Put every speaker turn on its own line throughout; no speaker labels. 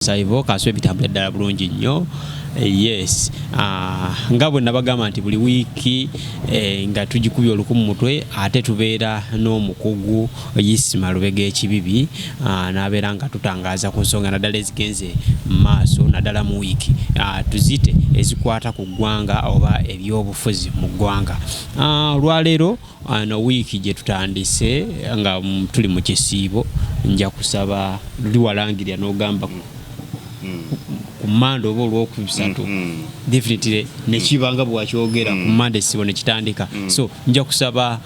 Saivo kaswe bitambula ddala bulungi nnyo. Yes, nga bwe nabagamba nti buli wiiki nga tugikubye oluku mu mutwe, ate tubeera n'omukugu Isma Lubega Ekibibi, n'abeera nga tutangaaza ku nsonga naddala ezigenze mu maaso, naddala mu wiiki, tuziyite ezikwata ku ggwanga oba ebyobufuzi mu ggwanga. Olwaleero ano wiiki gye tutandise nga tuli mu kisiibo, nja kusaba luli walangirira n'ogamba ku Mande oba Olwokusatu, definitely nekiba nga bwewakyogera ku Mande ekisiibo nekitandika. So nja kusaba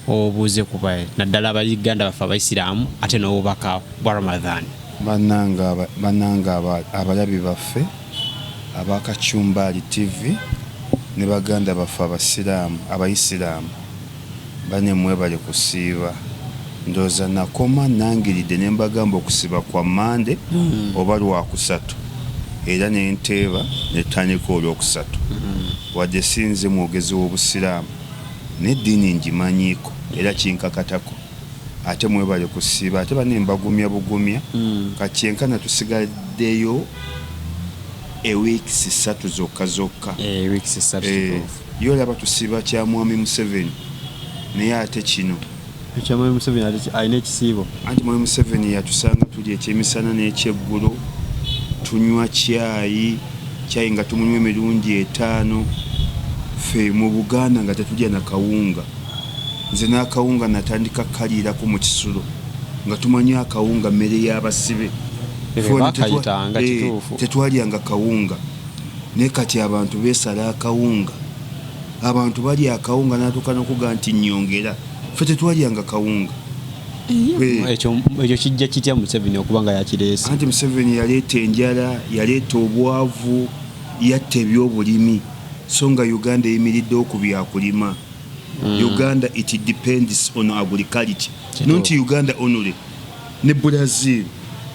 obuuze kuba naddala Abaganda baffe Abaisiraamu, ate n'obubaka bwa Ramadhan.
Bannange abalabi baffe abakachumbaali TV ne baganda baffe Abasiraamu, Abayisiraamu bane, mwebale kusiiba. Ndowooza nakoma nangiridde ne mbagamba okusiba kwa Mande oba Lwakusatu, era nenteeba netandika Olwokusatu. Wadde sinze mwogezi w'Obusiraamu, n'eddiini ngimanyiiko era kinkakatako. Ate mwebale kusiiba, ate bane mbagumya bugumya. Kakyenkana tusigaddeyo eweeks 3 zokka zokka.
Weeks 3. Kituufu.
Ye olaba tusiiba kya Mwami Museveni, naye ate kino
Ekyamwami Museveni ate alina ekisiibo?
Anti Mwami Museveni yatusanga tuli ekyemisana n'ekyeggulo, tunywa kyayi, kyayi nga tumunywa emirundi 5. Ffe mu Buganda nga tetulya na kawunga. Nze n'akawunga natandika kaliirako mu kisulo, nga tumanyi akawunga mmere y'abasibe.
Ffe wano bakayitanga, kituufu.
Tetwalyanga kawunga, naye kati abantu beesala akawunga, abantu balya akawunga n'atuuka n'okuga nti nnyongera. Ffe tetwalyanga kawunga.
Ekyo kijja kitya Museveni okuba nga yakireese?
Anti Museveni yaleeta enjala, yaleeta obwavu, yatta ebyobulimi, so nga Uganda eyimiriddewo ku byakulima. Uganda, it depends on agriculture, not Uganda only, ne Brazil.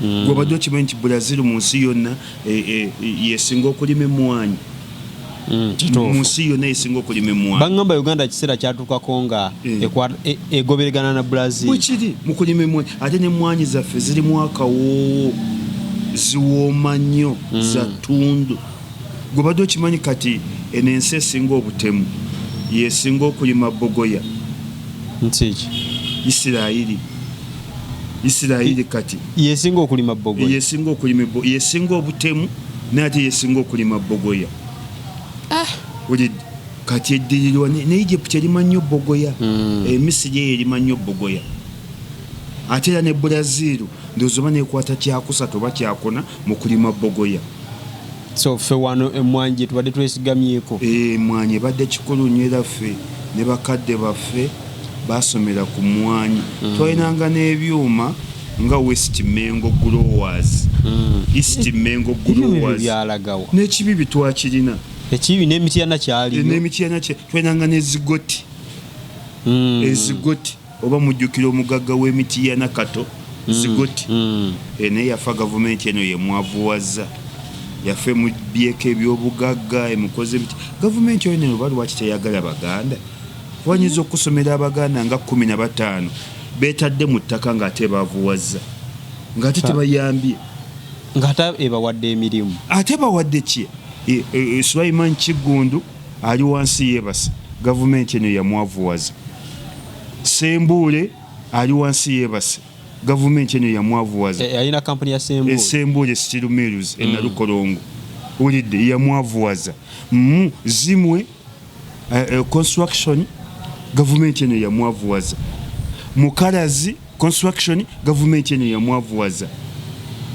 Gwebadde okimanyi nti Brazil mu nsi yonna yesinga okulima emwanyi? Mu nsi yonna yesinga okulima emwanyi.
Baŋŋamba Uganda kiseera kyatuukako nga egoberegana na Brazil.
Bwekiri mu kulima emwanyi. Ate nemwanyi zaffe zirimu akawoowo, ziwooma nnyo, za ttundu. Gwebadde okimanyi kati eno ensi esinga obutemu yesinga okulima bogoya?
Nsi ki?
Isirayiri. Isirayiri kati
Yesinga okulima bogoya?
Yesinga okulima, yesinga obutemu, naye ate yesinga okulima bogoya. Owulidde? Kati eddirirwa ne Egypt erima nnyo bogoya. Emisiri eyo erima nnyo bogoya. Ate era ne Brazil ndowooza oba nekwata kyakusatu oba kyakuna mu kulima bogoya.
So ffe wano emwanyi gye tubadde twesigamyeko.
Emwanyi ebadde kikulu nnyo, era ffe ne bakadde baffe basomera ku mwanyi. Twalinanga n'ebyuma nga West Mengo Growers, East Mengo
Ebyuma ebyo
Growers.
Byalagawa?
N'ekibibi twakirina.
Ekibibi n'Emityana kyaliyo.
N'Emityana twalinanga n'ezigoti. Ezigoti, oba mujjukira omugagga w'Emityana Kato Zigoti? Naye yafa, gavumenti eno yemwavuwaza, yafe mubyeko ebyobugagga, emukoze biti. Gavumenti oyo neno oba lwaki teyagala Baganda? Kuba nyinza okusomera Abaganda nga 15 betadde mu ttaka ng'ate bavuwaza, ng'ate tebayambye.
Ng'ate ebawadde emirimu.
Ate bawadde ki? Sulaiman Kiggundu ali wansi yeebase, gavumenti eno yamwavuwaza. Sembuule ali wansi yeebase, gavumenti eno yamwavuwaza.
Alina kampuni ya Sembuule.
Esembuule Steel Mills e Nalukolongo, owulidde? Yamwavuwaza. Zimwe Construction, gavumenti eno yamwavuwaza. Mukalazi Construction, gavumenti eno yamwavuwaza.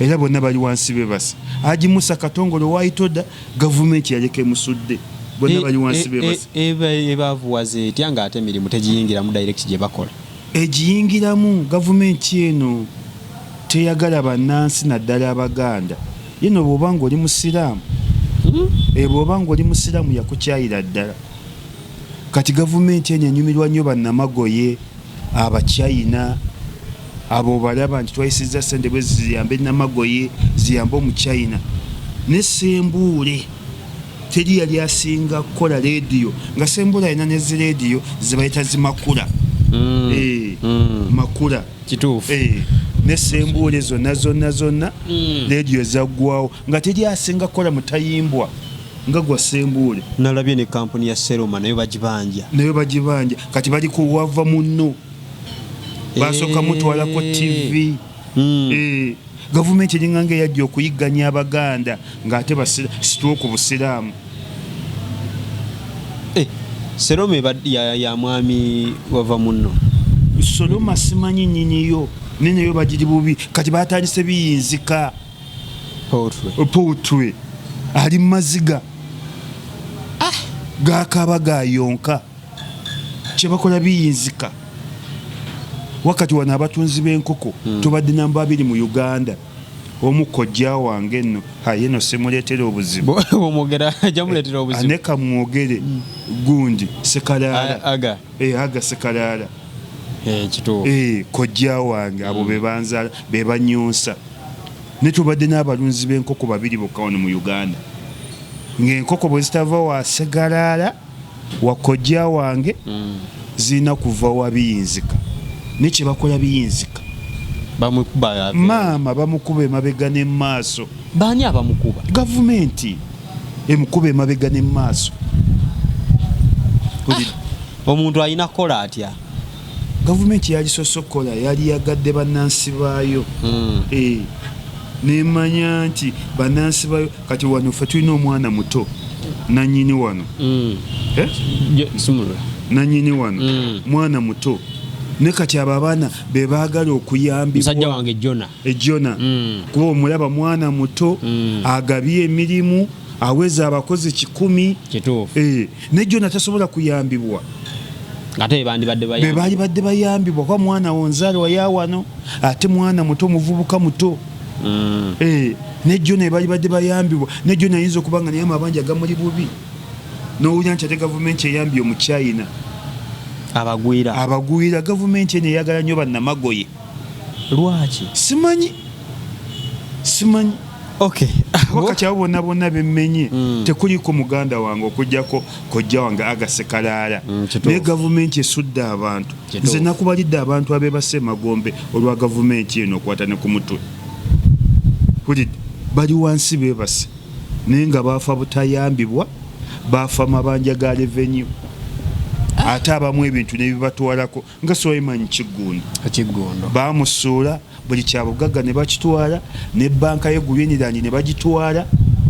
Era bonna bali wansi bebase. Haji Musa Katongole waitoda, gavumenti yaleka emusudde. Bonna bali wansi bebase.
Ebavuwaza etya ng'ate emirimu tegiyingiramu direct gye bakola?
Egiyingiramu. Gavumenti eno teyagala bannansi, naddala Abaganda. Yeno bw'oba nga oli musiraamu, bw'oba nga oli musiraamu yakukyayira ddala. Kati gavumenti eno enyumirwa nnyo bannamagoye Abachina abo. Balaba nti twayisizza sente bwe ziyambe namagoye, ziyambe Omuchina. Ne Sembuule teri yali asinga kukola leediyo, nga Sembuule alina ne zireediyo zebayita zimakula. Makula.
Kituufu.
Eh, Ne Sembuule zonna zonna zonna leediyo zaggwawo nga teri asinga kukola mutayimbwa nga gwa Sembuule.
Nalabye ne kampuni ya Seroma nayo bagibanja.
Nayo bagibanja. Kati bali kuwava munno, basooka mutwalako TV. Gavumenti eringa nga eyajja okuyigganya Abaganda ng'ate stroke Busiraamu.
Seroma ya mwami wava munno.
Soloma simanyi nnyiniyo, naye nayo bagiri bubi. Kati batandise biyinzika.
Poultry.
Poultry ali mu maziga gakaba gayonka, kyebakola biyinzika. Wakati wano abatunzi b'enkoko tubadde namba 2 mu Uganda. Omu kojja wange nno haye no simuleetera obuzibu.
Bw'omwogera ajja muleetera obuzibu.
Ane kamwogere gundi Sekalaala.
Aga.
Aga Sekalaala.
Kituufu.
Kojja wange abo be banzaala, be banyonsa. Ne tubadde n'abalunzi b'enkoko 2 bokka wano mu Uganda. Ng'enkoko bwe zitava wa Segalaala wa kojja wange, zirina kuva wa biyinzika. Ne kye bakola biyinzika.
Bamukuba ave.
Maama bamukuba emabega ne maaso.
Baani abamukuba?
Gavumenti emukuba emabega ne maaso.
Omuntu alina kukola atya?
Gavumenti yalisoose okukola, yali yagadde bannansi baayo. Nemanya nti bannansi baayo kati wano ffe tulina omwana muto nannyini wano.
Sumulula.
Nannyini wano. Mwana muto. Ne kati abo abaana be baagala okuyambibwa.
Musajja wange Jona.
Jona. Kuba omulaba mwana muto, agabye emirimu, aweza abakozi 100.
Kituufu.
Ne Jona tasobola kuyambibwa.
Ate be bandibadde bayambibwa.
Be balibadde bayambibwa kuba mwana wonzaalwa ya wano, ate mwana muto, muvubuka muto. Ne Jona be balibadde bayambibwa. Ne Jona ayinza okuba nga naye amabanja gamuli bubi. N'owulira nti ate gavumenti eyambye Omuchina.
Abagwira.
Abagwira. Gavumenti eno eyagala nnyo bannamagoye.
Lwaki?
Simanyi. Simanyi. Wakati abo bonna bonna bemmenye, tekuliko muganda wange okuggyako kojja wange Aga Sekalaala. Naye gavumenti esudde abantu. Nze nakubalidde abantu abeebase emagombe olwa gavumenti eno okwata ne ku mutwe. Mpulidde bali wansi beebase naye nga baafa butayambibwa, baafa mabanja ga revenue. Ate abamu ebintu ne bibatwalako nga Sulaiman Kiggundu.
Kiggundu.
Baamusuula buli kya bugagga ne bakitwala, ne banka ye Greenland ne bagitwala,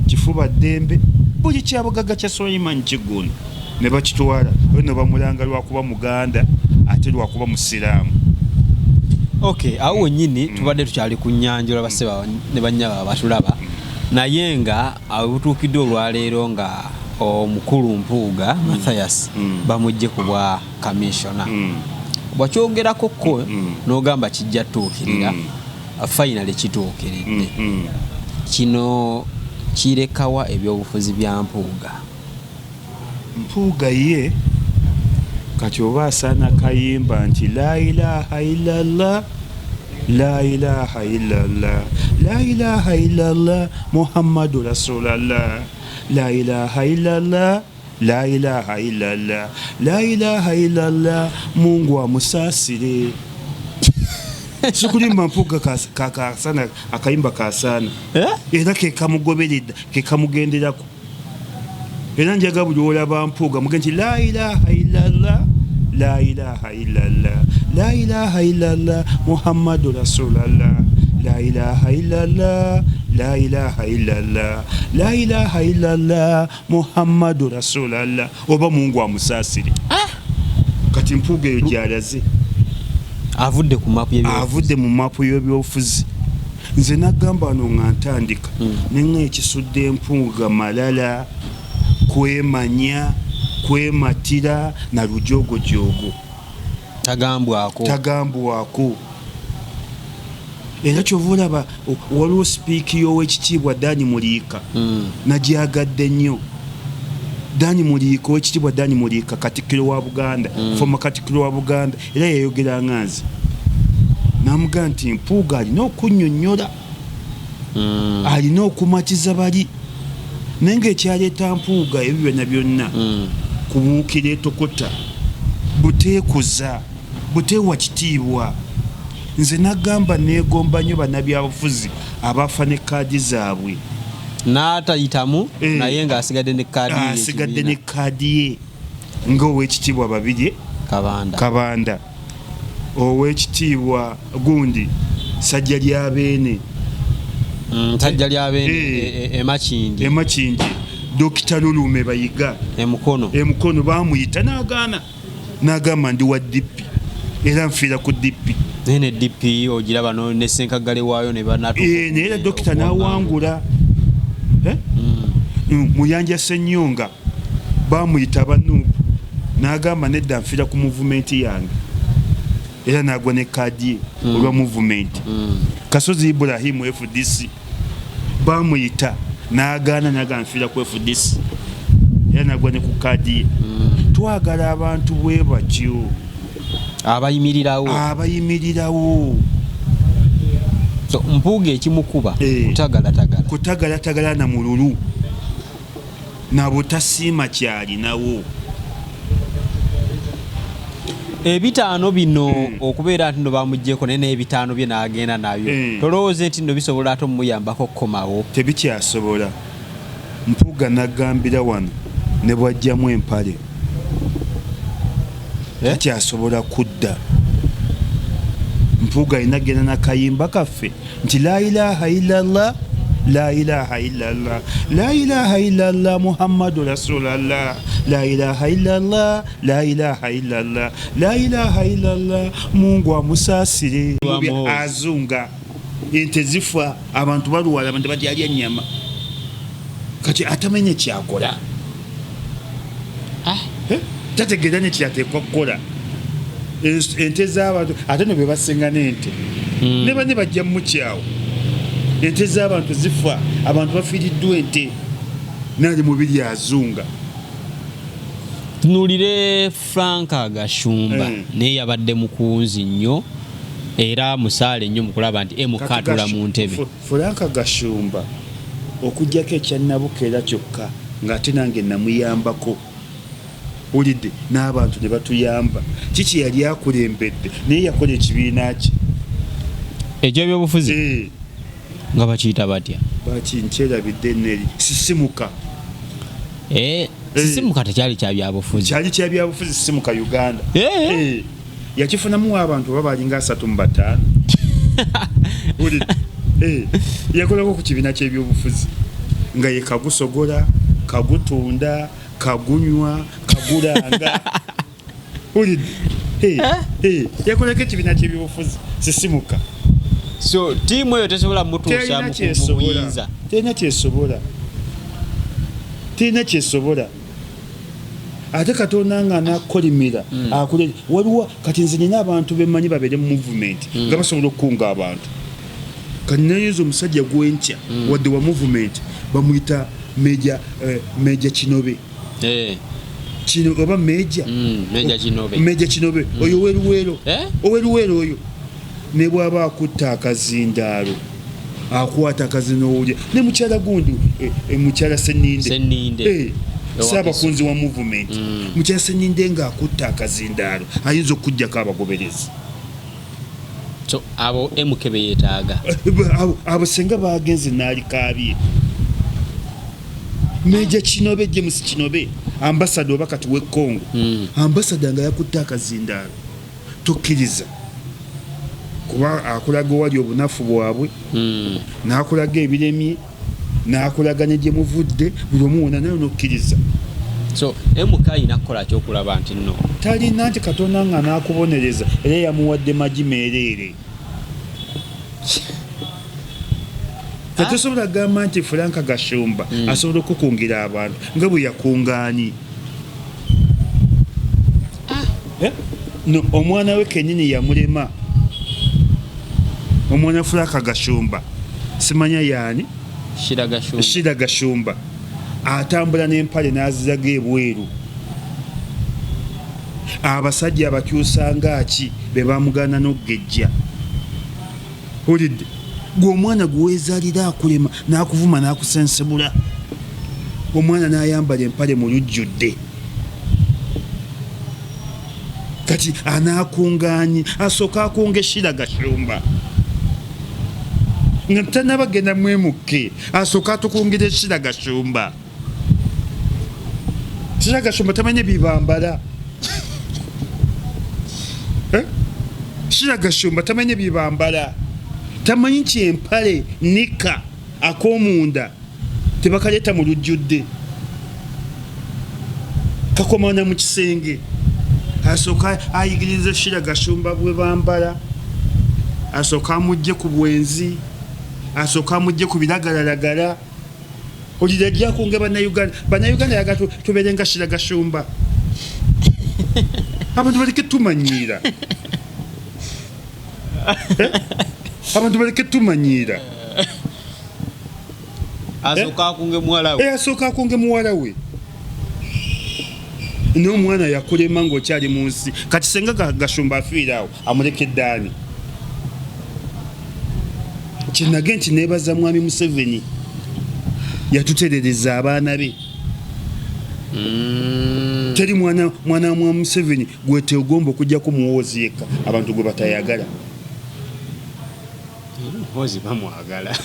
kifuba ddembe, buli kya bugagga kya Sulaiman Kiggundu ne bakitwala. Ono bamulanga lwakuba Muganda ate lwakuba Musiraamu.
Awo wennyini tubadde tukyali ku nnyanjula bassebo ne bannyabo abatulaba, naye nga awo butuukidde olwaleero nga omukulu Mpuuga Mathias bamugye ku bwa commissioner. Bw'akyogerako ko n'ogamba kijja tuukirira, finally kituukiridde. Kino kirekawa ebyobufuzi bya Mpuuga?
Mpuuga ye kati oba asaana kayimba nti la ilaha illallah, la ilaha illallah, la ilaha illallah Muhammadu Rasulallah, la ilaha illallah, la ilaha illallah, la ilaha illallah, Mungu amusaasire. Sikulimba, Mpuuga kasana akayimba kasana. Era ke kamugoberedda, ke kamugenderako. Era njaga buli olaba Mpuuga muge nti la ilaha illallah, la ilaha illallah, la ilaha illallah Muhammadu Rasulallah, la ilaha illallah, la ilaha illallah, la ilaha illallah Muhammadu Rasulallah, oba Mungu amusaasire. Kati Mpuuga eyo gy'alaze.
Avudde ku mapu y'ebyobufuzi.
Avudde mu mapu y'ebyobufuzi. Nze nagamba wano nga ntandika, ne nga ekisudde Mpuuga malala, kwemanya, kwematira na lujoogojogo.
Tagambwako.
Tagambwako. Era ky'ova olaba waliwo sipiiki y'owekitiibwa Dani Muliika. Nagyagadde nnyo. Dani Muliika, owekitiibwa Dani Muliika, katikkiro wa Buganda, former katikkiro wa Buganda, era yayogera nga nze. N'amugamba nti Mpuuga alina okunnyonnyola. Alina okumatiza bali. Naye ng'ekyaleeta Mpuuga ebyo byonna byonna, kubuukira etokota, buteekuza, buteewa kitiibwa. Nze nagamba neegomba nnyo bannabyabufuzi abafa ne kaadi zaabwe.
N'atayitamu.
Eh.
Naye ng'asigadde ne kaadi ye.
Asigadde ne
ekibiina.
kaadi ye, ng'owekitiibwa Babirye
Kabanda.
Kabanda, owekitiibwa gundi Sajja Lyabeene.
Sajja Lyabeene.
Eh.
Emakindi.
Emakindi, Dokita Lulume Bayiga.
Emukono.
Emukono bamuyita n'agaana, n'agamba ndi wa DP era nfiira ku DP.
Naye ne DP ogiraba ne senkagale waayo ne banatuuka.
Eh, naye era dokita n'awangula. Eh? Muyanja Senyonga bamuyita aba NUP, n'agamba nedda, nfiira ku movement yange, era n'agwa ne kaadi ye olwa movement. Kasozi Ibrahimu, FDC, bamuyita n'agaana, n'agamba nfiira ku FDC, era n'agwa ne ku kaadi ye. Twagala abantu bwe batyo.
Abayimirirawo.
Abayimirirawo.
So Mpuuga ekimukuba
Eh.
kutagalatagala.
Kutagalatagala na mululu nabutasiima kyalinawo.
Ebitaano bino okubeera nti no bamugyeko, naye n'ebitaano bye n'agenda nabyo, tolowooza nti nno bisobola ate omuyambako okukomawo?
Tebikyasobola. Mpuuga nagambira wano ne bwajjamu empale,
Eh?
takyasobola kudda. Mpuuga alina genda nakayimba kaffe nti la ilaha illallah, la ilaha illallah, la ilaha illallah, Muhammadu rasulallah, la ilaha illallah, la ilaha illallah, la ilaha illallah, Mungu amusaasire.
Lwamu.
Azunga, ente zifa, abantu balwala, abantu batyalya ennyama, kati atamanya kyakola. Eh? Tategeera nekyateekwa kukola. Ente z'abantu ate no bebasinga n'ente ne bane bajja mukyawo, ente z'abantu zifa, abantu bafiiriddwa ente, nali mubiri azunga.
Tunulire Frank Gashumba. Naye yabadde mukunzi nnyo era musaale nnyo mu kulaba nti MK
Kati
atula mu ntebe.
Franka Gashumba, okugjako ekyannabukeera kyokka ng'ate nange namuyambako, wulidde, n'abantu ne batuyamba, kiki yali akulembedde, naye yakola ekibiina kye.
Ekyebyobufuzi.
Eh.
Nga bakiyita batya?
Bakinkyerabidde neri Sisimuka.
Eh, Sisimuka tekyali kya byabufuzi.
Kyali kya byabufuzi, Sisimuka Uganda.
Eh.
Eh, yakifunamu abantu oba balinga 35. Wulidde? Eh, yakolako ku kibiina kyebyobufuzi nga ye kagusogola, kagutunda, kagunywa, kagulanga. Wulidde? Eh, eh, yakolako ekibiina kyebyobufuzi, Sisimuka.
So tiimu eyo tesobola mutuusa
Terina
mu
kyesobola.
buyinza.
Terina kyesobola, terina kyesobola. Ate Katonda nga anakukolimira akule. Waliwo kati nze nina abantu bemmanyi babeere mu movement nga basobola okukunga abantu. Kati nayinza omusajja gwenkya wadde wa movement, bamuyita Meja, Meja Kinobe. Kino oba Meja.
Meja Kinobe.
Meja Kinobe oyo oweruweero.
Eh?
Oweruweero oyo ne bwaba akutta akazindaalo, akwata akazinowulya ne mukyala gundi, mukyala Seninde.
Seninde.
Eh, saabakunzi wa movement mukyala Seninde ng'akutta akazindaalo ayinza okugjako abagoberezi.
So abo MK beyetaaga.
Abo senga bagenze n'alikaabye Meja Kinobe, James Kinobe, ambasada oba kati w'e Congo. Ambasada nga yakutte akazindaalo, tokkiriza, kuba akulaga owali obunafu bwabwe, n'akulaga ebiremye, n'akulaga ne gye muvudde, buli omu wona naye nokkiriza.
So MK ayina kukola kyokulaba nti nno
Talina nti Katonda nga n'akubonereza era yamuwadde magi meereere. Tetusobola kugamba nti Franka Gashumba asobola okukungira abantu nga bwe yakungaani. Eh? No, omwana we kenyini yamulema, omwana Franka Gashumba simanya yaani.
Shira Gashumba.
Shira Gashumba atambula n'empale n'aziraga ebweru, abasajja abakyusanga ki be bamugaana n'okugejja. Hulidde gwe omwana gweweezaalira akulema n'akuvuma n'akusensebula, omwana n'ayambala empale mu lujjudde. Kati anaakungaanyi asooka akunga Sheila Gashumba nga tanabagenda mwemukke, asooka atukungira Sheila Gashumba. Sheila Gashumba tamanyi bibambala. Eh? Sheila Gashumba tamanyi bibambala, tamanyi nti empale nika ak'omunda tebakaleeta mu lujjudde, kakomana mu kisenge. Asooka ayigiriza Sheila Gashumba bwe bambala, asooka amugje ku bwenzi, asooka amugje ku biragalalagala. Olira ajja kunga Bannayuganda. Bannayuganda yaga tubeere nga Sheila Gashumba. Abantu baleke tumanyiira. Eh? Abantu baleke tumanyiira.
Asooka akunge muwala we.
Eh, asooka akunge muwala we. N'omwana yakulema ng'okyali mu nsi. Kati senga Gashumba afiira awo, amulekedde ani? Kinage nti neebaza Mwami Museveni, yatuterereza abaana be. Teri mwana wa Museveni gwetegomba okujjako Muhoozi yekka, abantu gwe batayagala.
Muhoozi bamwagala.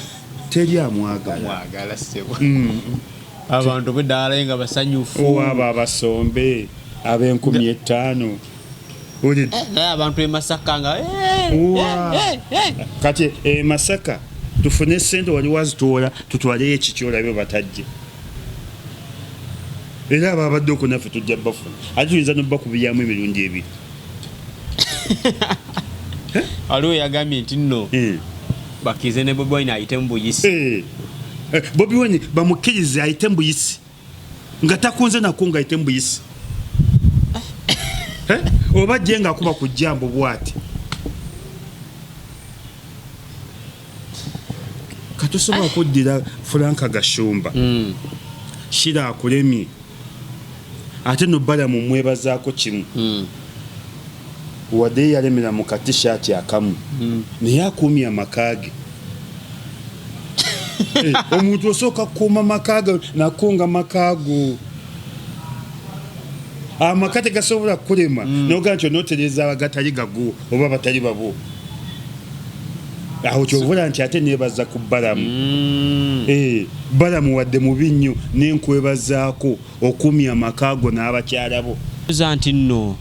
Teri amwagala.
Bamwagala ssebo. Abantu bweddaala nga basanyufu.
Owaabo abasombe ab'enkumi etaano.
Naye abantu e Masaka nga,
Kati e Masaka tufune sente wali wazitoola tutwaleyo ekiki olabe batajje. Era ababadde okwo naffe tujja bafuna, ate tuyinza nobakubyamu emirundi ebiri.
Waliwo yagambye nti nno bakkirize ne Bobi Wine ayite mu buyisi.
Bobi Wine bamukkirize ayite mu buyisi nga takunze nako nga ayite mu buyisi. Oba jje nga akuba ku jambo bw'ati. Katusobola kuddira Frank Gashumba. Sheila akulemye. Ate no Balamu mwebazaako kimu. Wadde yalemera mu ka t-shirt akamu. Naye akuumye amaka ge. Omuntu osooka kukuuma maka ge nakunga maka go. Amaka tegasobola kukulema. N'ogamba nti onootereeza agatali gago oba abatali babo. Awo kyovula nti ate neebaza ku Balamu. Balamu wadde mubi nnyo nenkwebazaako okuumya amaka go n'abakyala bo.
Nti nno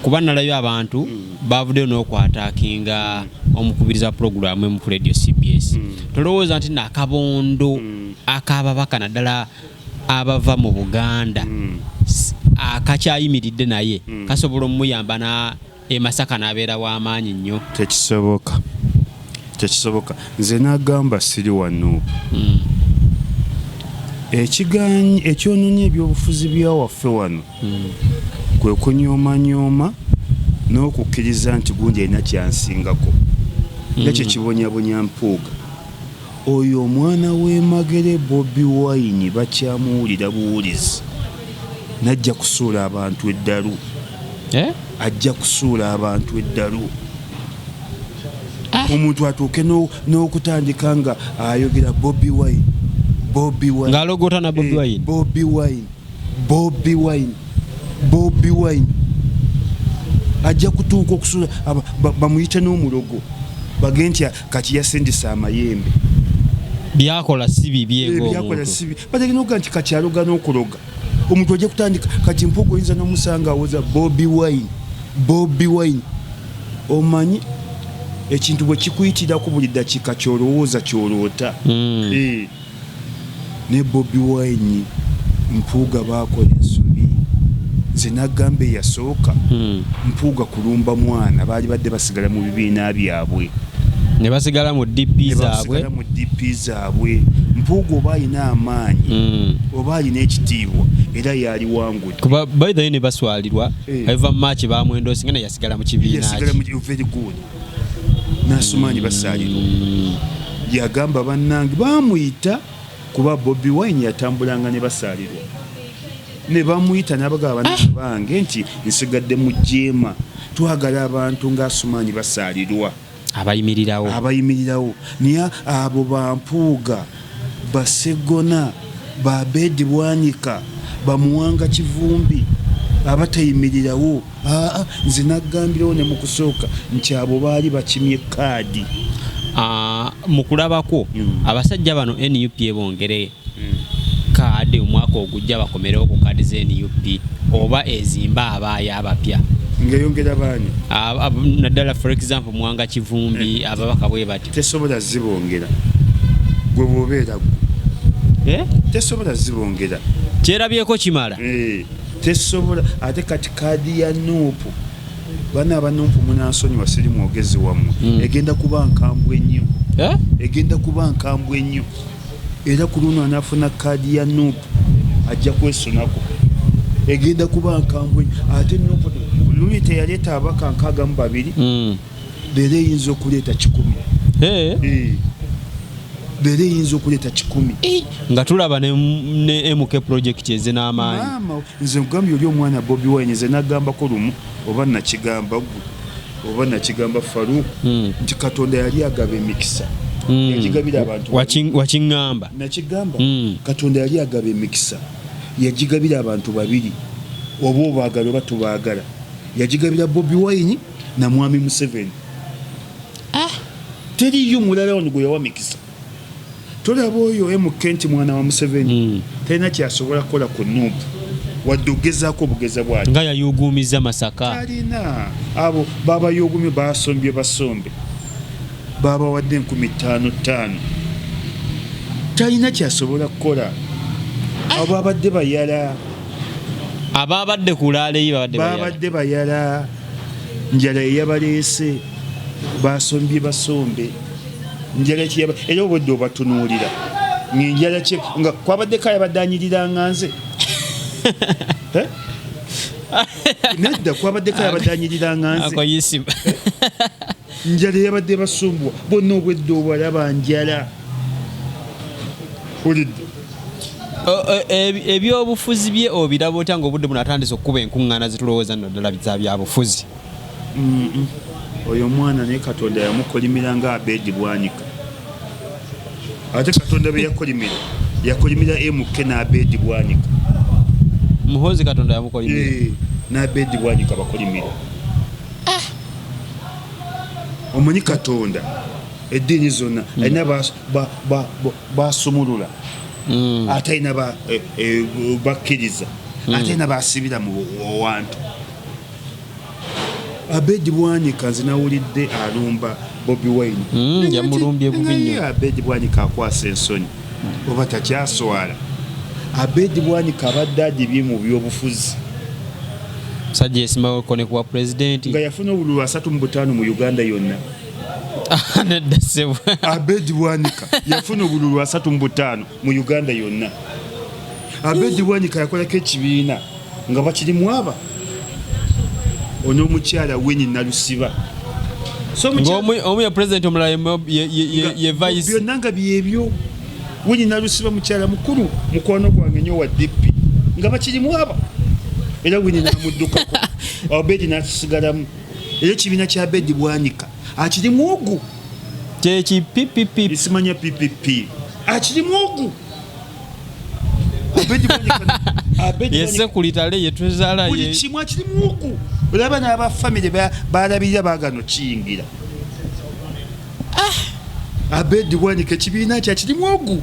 kuba nalayo abantu bavuddeyo n'okwataakinga omukubiriza pulogulaamu emu ku Radio CBS. Tolowooza nti nno akabondo ak'ababaka naddala abava mu Buganda akakyayimiridde naye kasobola omuyamba na e Masaka n'abeera w'amaanyi nnyo?
Tekisoboka, tekisoboka. Nze n'agamba siri wano. Ekiganyi ekyonoonye ebyobufuzi bya waffe wano kwe kunyomanyooma n'okukkiriza nti gundi alina kyansingako. Nga kye kibonyabonya Mpuuga. Oyo omwana w'e Magere Bobi Wine bakyamuwulira buwulizi, najja kusuula abantu eddalu. Ajja kusuula abantu eddalu. Omuntu atuuke n'okutandika nga ayogera Bobi Wine, Bobi Wine.
Ng'alogota na Bobi Wine.
Bobi Wine, Bobi Wine, Bobi Wine. Ajja kutuuka okusuula bamuyite n'omulogo, bagende nti kati yasindisa amayembe.
Byakola si bibi
ng'omuntu. Byakola si bibi. Bategeka n'okuga nti kati aloga n'okuloga. Omuntu ajja kutandika kati Mpuuga oyinza n'omusanga awoza Bobi Wine, Bobi Wine. Omanyi ekintu bwe kikuyitirako buli ddakiika ky'olowooza ky'oloota. Ne Bobi Wine Mpuuga baakola ensobi. Nze nagamba eyasooka Mpuuga kulumba mwana, baali badde basigala mu bibiina byabwe.
Ne basigala mu DP zaabwe.
Basigala mu DP zaabwe. Mpuuga oba alina amaanyi, oba alina ekitiibwa, era yaliwangudde.
Kuba by the way ne baswalirwa eva March bamwendosi nga naye yasigala mu kibiina.
Yasigala mu very good. N'Asumaani basaalirwa. Yagamba bannange bamuyita kuba Bobi Wine yatambulanga ne basaalirwa. Ne bamuyita n'abagamba banna bange nti nsigadde mu jeema, twagala abantu ng'Asumaani basaalirwa.
Abayimirirawo.
Abayimirirawo. Naye abo ba Mpuuga, Basegona, ba Abedi Bwanika, Bamuwanga Kivumbi. Aba tayimirirawo. Aa, nze nagambirawo ne mu kusooka nti abo baali bakimye kaadi.
Mu kulabako, abasajja bano NUP ebongere kaadi omwaka ogujja, bakomerewo ku kaadi za NUP oba ezimba abaayo abapya?
Ng'eyongera baani?
Naddala for example Mwanga Kivumbi, ababaka bwe batyo.
Tesobola zibongera, gwe bw'obeera gwe.
Eh?
Tesobola zibongera.
Kyerabyeko kimala.
Eh, tesobola. Ate kati kaadi ya NUP, bana aba NUP munansonyiwa, siri mwogezi wammwe, egenda kuba nkambwe nnyo.
Eh?
Egenda kuba nkambwe nnyo, era ku luno anaafuna kaadi ya NUP ajja kwesunako. Egenda kuba nkambwe nnyo. Ate NUP luli teyaleeta ababaka 62? Leero eyinza okuleeta 100.
Eh?
Eh, leero eyinza okuleeta 100.
Nga tulaba ne MK project eze n'amaanyi.
Maama, nze nkugambye, oli omwana Bobi Wine, nze nagambako lumu, oba nakigamba gwe oba nakigamba Faruku, nti Katonda yali agaba emikisa, yagigabira abantu.
Wakiŋŋamba.
Nakigamba. Katonda yali agaba emikisa, yagigabira abantu babiri, oba obaagala oba tubaagala. Yagigabira Bobi Wine na Mwami Museveni. Teriyo mulala wano gwe yawa mikisa. Tolaba oyo MK nti mwana wa Museveni, talina kyasobola kukola ku NUP wadde ogezaako obugeza bwati.
Nga yayuguumiza Masaka.
Talina. Abo babayugumye, basombye basombe, babawadde 5000 5000. Talina kyasobola kukola. Abo babadde bayala.
Ababadde ku laaleyi babadde bayala.
Babadde bayala, njala eyabaleese, basombye basombe, njala kiyaba. Era obwedde obatunuulira ngaenjala ki nga kwabaddeko ayabadde anyirira nga nze. Eh? Nedda, kwabaddeko ayabadde anyirira nga nze.
Ako yisiba.
Njala eyabadde basumbuwa bonna, obwedde obalaba njala, olidde.
Ebyobufuzi bye obiraba otya nga obudde buno atandise okukuba enkuŋŋaana zitulowooza nno ddala za byabufuzi?
Oyo omwana naye Katonda yamukolimira nga Abedi Bwanika. Ate Katonda bye yakolimira, yakolimira MK n'Abedi Bwanika.
Muhozi Katonda yamukolimira?
Eh, n'Abedi Bwanika bakolimira. Omanyi Katonda eddiini zonna alina basumulula, ate alina bakkiriza, ate alina basibira mu wantu. Abedi Bwanika nze nawulidde alumba Bobi Wine.
Yamulumbye bubi nnyo.
Naye Abedi Bwanika akwasa ensonyi, oba takyaswala? Abedi Bwanika abadde adibye mu byobufuzi.
Musajja yesimbawoko ne kuwa pulezidenti.
Nga yafuna obululu 35 mu Uganda yonna.
Nedda ssebo.
Abedi Bwanika yafuna obululu 35 mu Uganda yonna. Abedi Bwanika yakolako ekibiina nga bakirimu aba on'omukyala Winnie Nalusiba. So
Ng'omu ye pulezidenti, omulala ye vice.
Byonna nga byebyo. Winnie Nalusiba mukyala mukulu, mukwano gwange nnyo wa DP, nga bakirimu aba, era Winnie namuddukako, Abedi nakisigalamu. Era ekibiina kya Abedi Bwanika akirimu ogu.
Kyeki PPP.
Simanya PPP, akirimu ogu Abedi Bwanika, Abedi
Ye
Bwanika.
Sekulitale ye twezaala.
Buli kimu akirimu ogu. Olaba n'abafamire balabirira bagano kiyingira. Abedi Bwanika ekibiina kye akirimu ogu.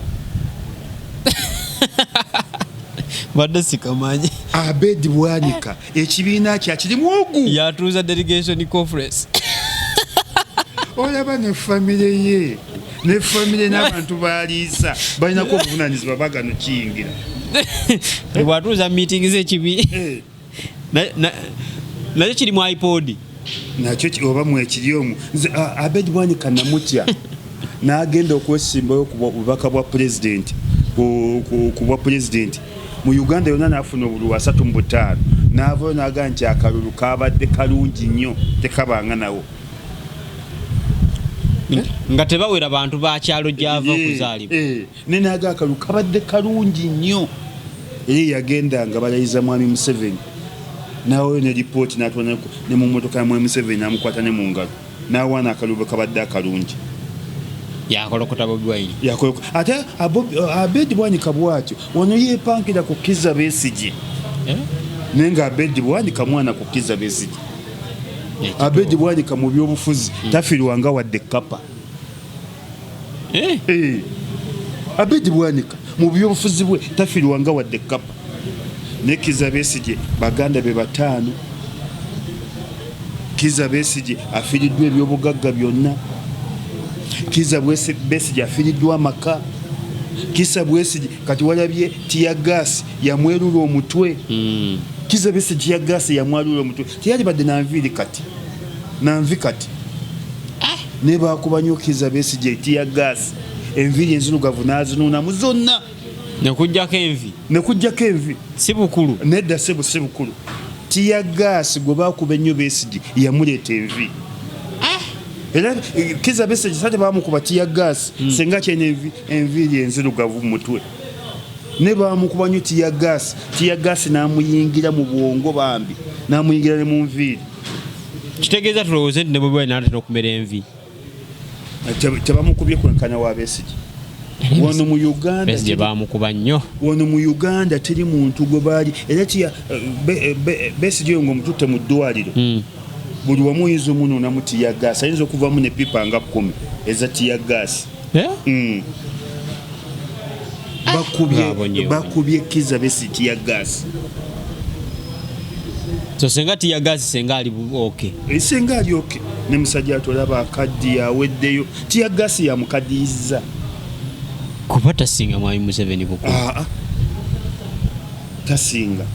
Badde sikamanyi.
Abedi Bwanika ekibiina kye akirimu ogu.
Yatuuza delegation conference.
Olaba ne famire ye, ne famire n'abantu baliisa balinako obuvunanyizibwa, bagano kiyingira.
Bwatuuza meeting z'ekibi
Eh,
nakyo kiri mu iPod.
Nakyo oba mwekiri omwo. Nze Abedi Bwanika namutya n'agenda okwesimbayo ku bubaka bwa pulezidenti, ku bwa pulezidenti mu Uganda yonna, n'afuna obululu 35, n'avayo n'agamba nti akalulu kabadde kalungi nnyo, tekabanga nawo.
Nga tebawera bantu bakyalo gyava okuzaalibwa.
Ne naga akalulu kabadde kalungi nnyo. Era yagenda nga balayiza Mwami Museveni, naweyo ne lipooti, natwala ne mu motoka ya Mwami Museveni, namukwata ne mu ngalo, nawaana akalulu kabadde akalungi.
Yakolokota Bobi Wine.
Ate Abedi Bwanika bwatyo wano yepankira ku Kizza Besigye.
Eh?
Naye nga Abedi Bwanika mwana ku Kizza Besigye. Abedi Bwanika mu byobufuzi tafiirwanga wadde kapa. Eh. Abedi Bwanika mu byobufuzi bwe tafiirwanga wadde kapa. Ne Kizza Besigye baganda be bataano. Kizza Besigye afiiriddwa ebyobugagga byonna. Kizza Besigye afiiriddwa amaka. Kizza Besigye kati walabye tear gas yamwerula omutwe. Kizza Besigye tear gas yamwalula omutwe, teyalibadde nanviiri kati, nanvi kati ne bakuba nnyo Kizza Besigye tear gas, enviiri enzirugavu n'azinuunamu zonna.
Nekujjako envi.
Nekujjako envi.
Si bukulu.
Nedda, sebo, si bukulu. Tear gas gwe bakuba ennyo Besigye yamuleeta envi. Era Kizza Besigye sate bamukuba tear gas, senga kyena enviiri enzirugavu mu mutwe, ne bamukuba nnyo tear gas, tear gas n'amuyingira mu bwongo bambi, n'amuyingira ne mu nviiri.
Kitegeeza tulowooze nti ne bwe naatera okumera envi.
Tebamukubye kwenkana wa Besigye wano mu Uganda.
Besigye bamukuba nnyo.
Wano mu Uganda teri muntu gwe baali era tiya Besigye oyo ng'omututte mu ddwaliro, buli wamu oyinza omunuunamu tear gas, ayinza okuvamu ne pipa nga 10 eza tear gas.
Eh?
Bakubye
Babonye.
Bakubye Kizza Besigye tear gas.
So senga tear gas, senga ali okay.
Senga ali okay, ne musajja atolaba akaddi aweddeyo, tear gas yamukaddiyiza.
Kuba tasinga mwami Museveni bukulu.
Aa, tasinga.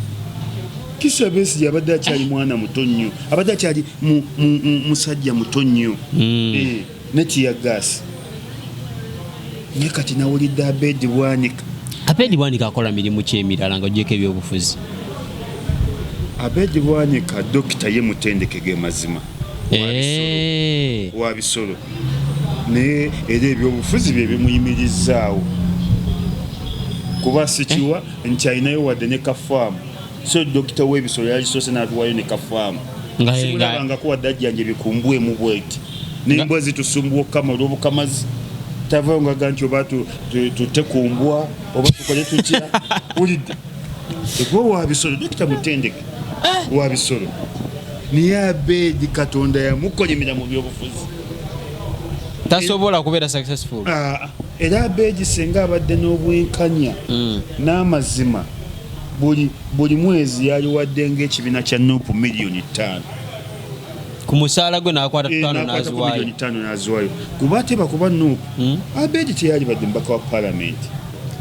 Kizza Besigye abadde akyali mwana muto nnyo, abadde akyali musajja muto nnyo. Eh, ne tear gas. Naye kati nawulidde Abedi Bwanika.
Abedi Bwanika akola mirimu ki emirala nga ogyeko ebyobufuzi?
Abedi Bwanika dokita, ye mutendeke, ge mazima. Wa bisolo, naye era ebyobufuzi bye bimuyimirizaawo, kuba sikiwa nti alinayo wadde ne kafaamu. So dokita w'ebisolo yalisoose n'atuwayo ne kafaamu. Simulabangako wadde ajjanja ebikumbwemu bweti nembwa zitusumbuwa okukama olw'obukamazi. Tavayo ngaga nti oba tutte ku mbwa oba tukole tutya. Wulidde ekuba wa bisolo, dokita mutendeke wa bisolo, naye Abeedi Katonda yamukolimira mu byobufuzi.
Tasobola kubeera successful.
Ah, era Abeedi senga abadde n'obwenkanya n'amazima, buli mwezi yaliwadde ng'ekibiina kya NUP miliyoni 5.
Ku musaala gwe n'akwata 5
n'akwata ku
n'aziwaayo.
miliyoni 5 n'aziwaayo, kuba ate bakuba NUP, Abeedi teyalibadde mubaka wa palamenti.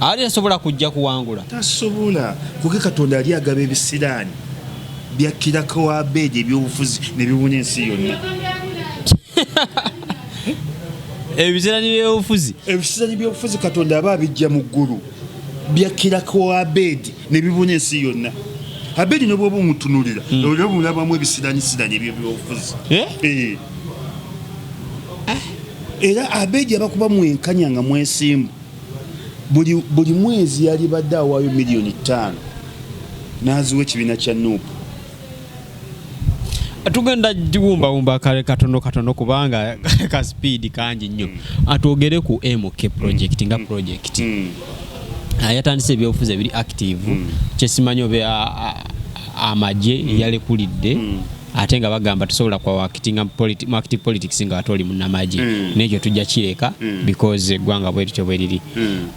Ali tasobola kujja kuwangula.
Tasobola, kuke Katonda ali agaba ebisiraani byakkirako Abeedi ebyobufuzi ne bibuna ensi yonna.
Ebisiraani by'obufuzi.
Ebisiraani byobufuzi Katonda aba abijja mu ggulu, byakkirako Abeedi ne bibuna ensi yonna. Abeedi nobwoba omutunulira, olwo mulabamu ebisiraanisiraani ebyobyobufuzi.
Eh?
Eh. Era Abeedi abakuba mwenkanya nga mwesimbu, buli mwezi yalibadde awaayo miliyoni 5 n'aziwa ekibiina kya NUP.
Tugenda giwumbawumba kale katono katono kubanga ka speed kangi nnyo. Atwogere ku MK project nga project. Yatandise ebyobufuzi ebiri active, kyesimanyi oba amagye yalekulidde, ate nga bagamba tosobola kwawakitinga mu active politics nga ate oli munnamagye. Nekyo tujja kireka because eggwanga bwe lityo bwe liri.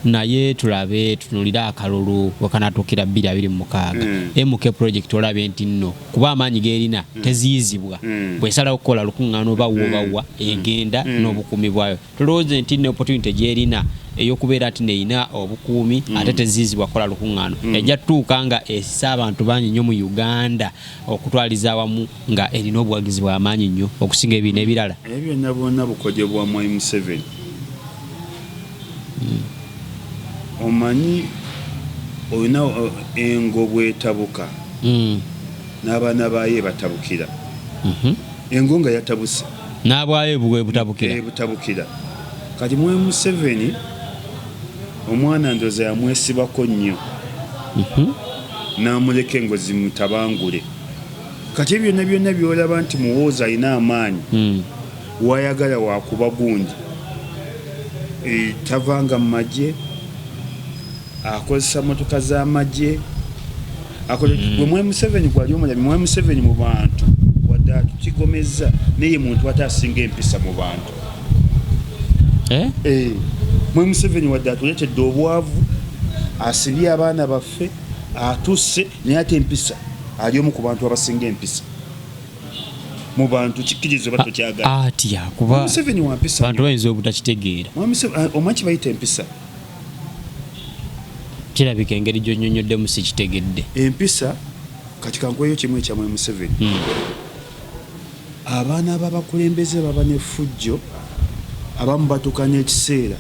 Naye tulabe, tutunulire akalulu wekanatuukira 2026. MK project olabe nti nno kuba amaanyi gerina teziyizibwa, bwesalawo okukola lukuŋŋaana oba wobawa egenda n'obukuumi bwayo, tulowooze nti nno opportunity gyerina ey'okubeera nti neyina obukuumi ate teziyizibwa kukola lukuŋŋaano, ejja tutuuka nga esisa abantu bangi nnyo mu Uganda okutwaliza awamu, nga erina obuwagizi bw'amaanyi nnyo okusinga ebiina ebirala.
Ebyo byonna bwonna bukodyo bwa Mwami Museveni. Omanyi olina engo bwetabuka, n'abaana baayo ebatabukira. Engo nga yatabuse,
N'abwayo bwe butabukira.
Butabukira. Kati Mwami Museveni omwana ndoza yamwesibako nnyo, n'amuleka engo zimutabangule. Kati ebyo byonna byonna byolaba nti Muwoozi alina amaanyi, wayagala wakuba gundi. Tavanga mu magye, akozesa motoka z'amagye, Gwe Mwami Museveni gwali omulabi, Mwami Museveni mu bantu wadde atukigomezza, naye muntu ate asinga empisa mu bantu.
Eh?
Eh, Mwami Museveni wadde atuleetedde obwavu, asibye abaana baffe, atusse, naye ate empisa ali omu ku bantu abasinga empisa mu bantu. Kikkiriza oba tokyagala.
Atya kuba
Museveni wa mpisa.
Bantu bayinza obutakitegeera.
Mwami Museveni, omanyi kibayita empisa?
Kirabika engeri gyonyonyoddemu sikitegedde.
Empisa, kati kankweyo kimu ekya Mwami Museveni. Abaana b'abakulembeze baba n'effujjo, abamu batuuka n'ekiseera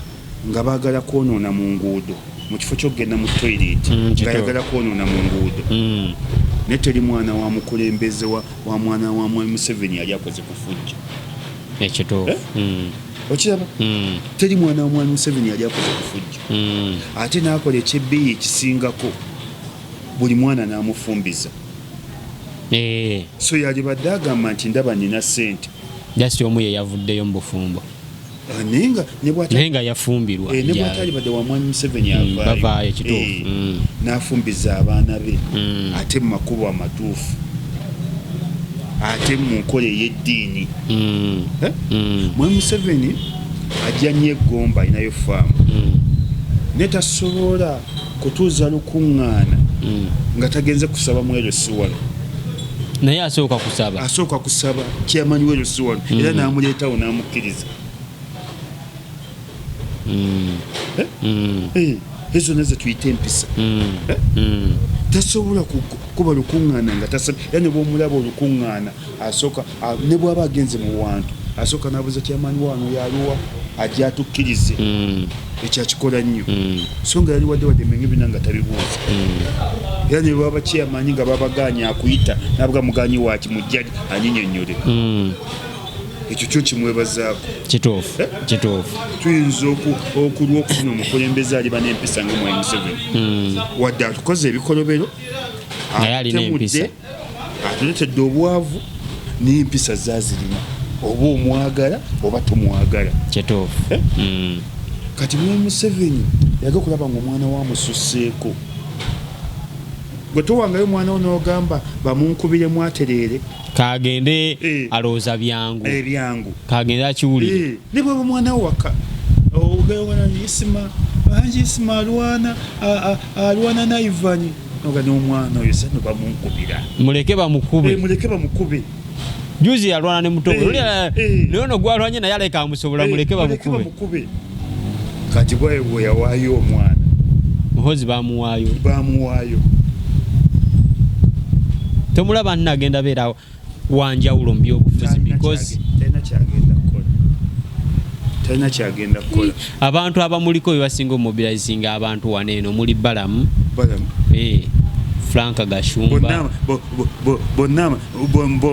nga baagala kwonoona mu nguudo mu kifo ky'okugenda mu toilet, ng'ayagala kwonoona mu nguudo. Naye teri mwana wa mukulembeze wa mwana wa Mwami Museveni yali akoze ku fujjo.
Ekituufu.
Eh? Okiraba? Teri mwana wa Mwami Museveni yali akoze ku fujjo. Ate n'akola ekyebbeeyi ekisingako, buli mwana n'amufumbiza. So yalibadde agamba nti ndaba nina ssente.
Just omu ye yavuddeyo mu bufumbo.
Ah, naye nga ne
naye nga yafumbirwa.
Ne bw'atalibadde wa Mwami Museveni, avaayo.
Bavaayo, kituufu.
N'afumbiza abaana be, ate mu makubo amatuufu, ate mu nkola ey'eddiini. Eh? Mwami Museveni ajja nnyo eggomba, alinayo faamu, naye tasobola kutuuza lukuŋŋaana nga tagenze kusaba mwerosi wano.
Naye asooka kusaba.
Asooka kusaba chairman werosi wano, era n'amuleetawo n'amukkiriza. Eh? Eh, ezo zonna ze tuyita empisa. Eh? Tasobola kuba lukuŋŋaana nga tasabye, era ne bwomulaba olukuŋŋaana asooka ne bw'aba agenze mu wantu asooka n'abuuza chairman wano yaluwa, ajja atukkirize. Ekyo akikola nnyo. So nga yali wadde menge byonna nga tabibuuza, era ne bwaba chairman nga babagaanye akuyita nabuga muganyi waki, mujjali anyinyonnyole. Ekyo kyo kimwebazaako.
Kituufu.
Eh?
Kituufu.
Tuyinza okulwa okufuna omukulembeze aliba n'empisa nga Mwami Museveni. Wadde atukoze ebikolobero,
Naye alina
atutemudde,
empisa.
atuleetedde obwavu, n'empisa zaazirina, oba omwagala oba tomwagala.
Kituufu.
Eh? Kati Mwami Museveni yaga okulaba nga omwana wa amususseeko, gwe towangayo omwana wo n'ogamba bamunkubiremu atereere.
Kagende.
Eh.
Alowooza byangu.
Ebyangu.
Kagende akiwulire.
Eh, ne bwaba omwana wo waka ogaana Isima, angi Isima alwana alwana naivani, oga n'omwana oyo sano bamunkubira.
Muleke bamukube.
Eh, muleke bamukube.
Juzi yalwana ne muto.
Eh, eh.
Naye ono gwalwanye naye aleka amusobola.
Eh,
muleke bamukube.
Bamukube. Kati bwaye bwe yawaayo omwana.
Muhozi bamuwaayo.
Bamuwaayo.
Tomulaba nna agenda beera wanjawulo mu byobufuzi because
Talina kyagenda kukola, talina kyagenda kukola.
Abantu abamuliko be basinga omobilizinga abantu wano eno muli Balamu.
Balamu.
Eh, Frank Gashumba.
Bonna bonna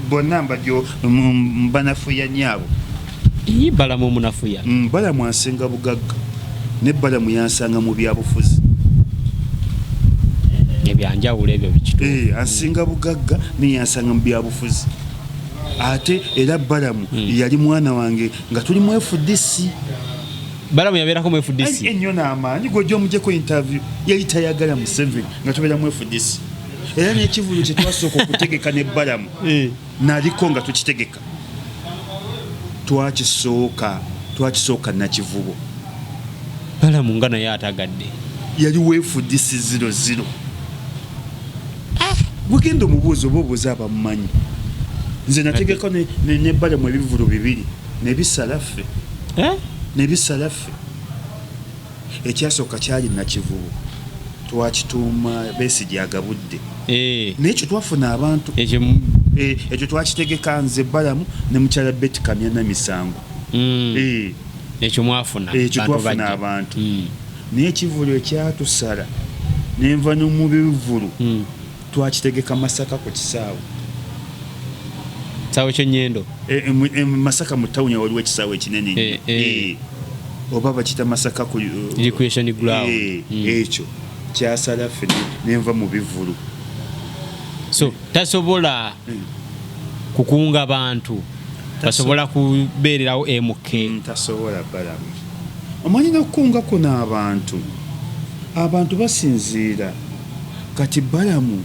bonna mbajjo banafuya nyaabo.
Ii, Balamu omunafuya.
Balamu asinga bugagga, ne Balamu yansanga mu byabufuzi.
Ebyanjawulo ebyo bikituufu.
Eh, asinga bugagga naye yansanga mu byabufuzi, ate era Balamu yali mwana wange nga tuli mu FDC.
Balamu yabeerako mu FDC?
Ennyo n'amaanyi. Gwojja omujjeko interview, yali tayagala Museveni nga tubeera mu FDC, era n'ekivulu kye twasooka okutegeka ne Balamu
Eh.
naliko nga tukitegeka, twakisooka Nakivubo.
Balamu nga naye atagadde.
Yali wa FDC 00. Gwegenda omubuuzi oba obuuza abamumanyi. Nze nategeka ne Balamu ebivulu bibiri nebisala ffe.
Eh?
Nebisala ffe. Ekyasooka kyali Nakivubo, twakituuma Besigye agabudde.
Eh,
naye ekyo twafuna abantu.
Ekyo
Eh, ekyo twakitegeka nze, Balamu ne mukyala Betty Kamya Namisango. Eh,
Ekyo mwafuna
ekyo
bantu
twafuna
bajja.
abantu. Naye ekivulu ekyatusala nenva nomu bivulu, twakitegeka Masaka ku kisaawe.
Kisaawe kyenyendo.
Eh, Masaka mu tawuni waliwo ekisaawe ekinene nnyo.
Eh, eh.
Eh, oba bakita Masaka ku
Recreation ground.
Eh, ekyo kyasala ffe nenva mu bivulu.
So tasobola kukunga bantu basobola kubeererawo MK?
Tasobola Balamu. Omanyi nokukunga kuno abantu, abantu basinziira. Kati Balamu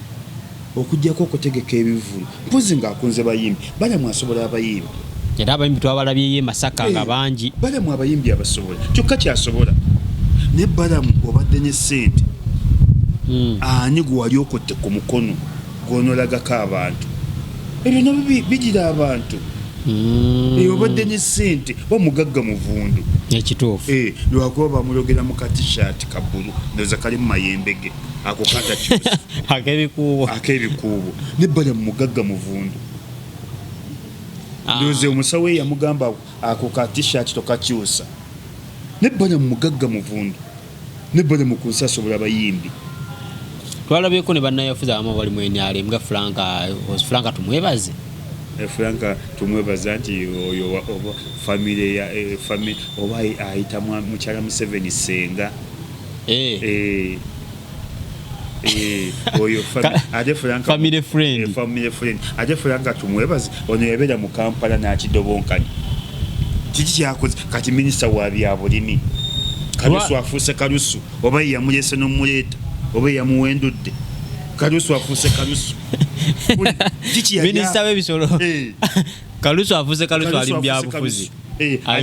okujjako okutegeka ebivvulu, mpozi ng'akunze bayimbi, Balamu asobola abayimbi.
Era abayimbi twabalabyeyo e Masaka nga bangi.
Balamu abayimbi abasobola, kyokka kyasobola. Naye Balamu obadde ne ssente, ani gwe wali okutte ku mukono gw'onoolagako abantu? Ebyo nabyo bigira abantu. Obadde ne ssente, oba mugagga muvundu.
Ekituufu.
Lwakuba bamulogera mu ka T-shirt ka bbulu, ndowooza kali mu mayembe ge ako katakyusa.
Ak'ebikuubo.
Ak'ebikuubo. Ne Balamu mugagga muvundu. Ndowooza omusawo we yamugamba ako ka T-shirt tokakyusa. Ne Balamu mugagga muvundu. Ne Balamu ku nsi asobola abayimbi.
Twalabyeko ne bannayafuzi abamu abali mu NRM nga Franka Tumwebaze.
Franka Tumwebaza nti oyo oba famire ya family oba ayita mukyala Museveni ssenga. Oyo ate Franka
family friend.
Family friend. Ate Franka Tumwebaze ono yabeera mu Kampala n'akidobonkanya. Kiki kyakoze? Kati minisita wa byabulimi. Kalusu afuuse Kalusu, oba ye yamuleese n'omuleeta, oba ye yamuwendudde. Kalusu afuuse Kalusu.
Minisita w'ebisolo. Kalusu afuuse Kalusu, ali mu byabufuzi.